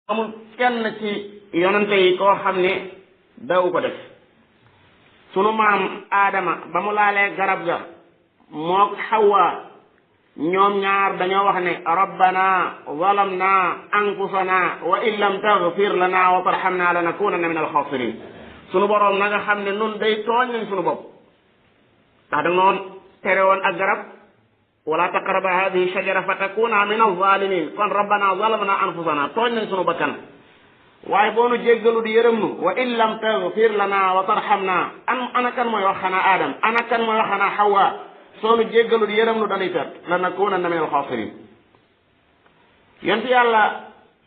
amul kenn ci yonante yi koo xam ne daw ko def. sunu maam Aadama ba mu laalee garab ga mook Xawwa ñoom ñaar dañoo wax ne rabbana zalamna anfusana wa in lam taghfir lana wa tarhamna lanakunanna min alxaasirin. sunu boroom na nga xam ne nun day tooñ nañ sunu bopp ndax da noon tere woon ak garab wala taqraba hadihi shajara fa takuna min alzalimin kon rabbana zalamna anfusana tooñ nañ sunu bakkan waaye boo nu jéggalu di yërëm nu wa in lam taghfir lana wa tarhamna ana kan mooy wax xanaa Adam ana kan mooy wax xanaa Hawa soo nu jéggalu di yërëm nu dañuy perte lanakunanna min alxaasirin. yonent yàlla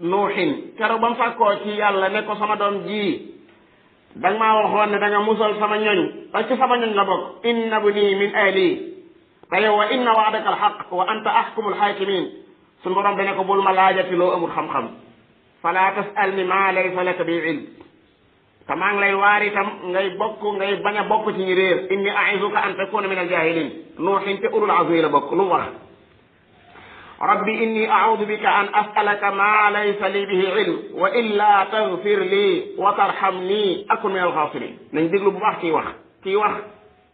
nuuxin keroog ba mu fàkkoo ci yàlla ne ko sama doom ji danga maa waxoon ne da nga musal sama ñoñ parce que sama ñoñ la bokk inna bni min ahli te yow wa inna waadaka alxaq wa anta ahkumul xaakimin suñu borom dane ko bul ma laajati loo amul xam-xam fala tasalni ma laysa laka bi ilm te maa ngi lay waar itam ngay bañ a bokk ci ñi réer inni aizuka an takuna min aljahilin nuuxin te ulul azmi la bokk lu mu wax rabbi inni audu bika an asalaka ma laysa li bihi ilm wa illa taghfir li wa tarhamni akun min alxaasirin. nañ déglu bu baax kii wax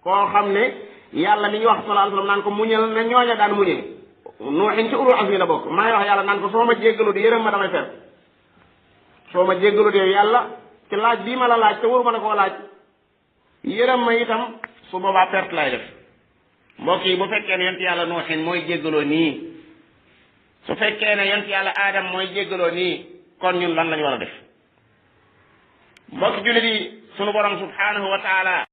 koo xam ne yàlla mi ñu wax sallallahu alayhi wa sallam naan ko muñal na ñooña daan muñee nuuxin ci ulul azmi la bokk maa ngi wax yàlla naan ko soo ma jéggalu di yërëm ma damay fer soo ma jéggalu di yàlla ci laaj bii ma la laaj te wóoru ma la koo laaj yërëm ma itam su boobaa perte lay def. mbokk yi bu fekkee ne yonent yàlla nuuxin mooy jéggaloo nii su fekkee ne yonent yàlla Adam mooy jéggaloo nii kon ñun lan lañ war a def. mbokk jullit yi sunu borom subhanahu wa taala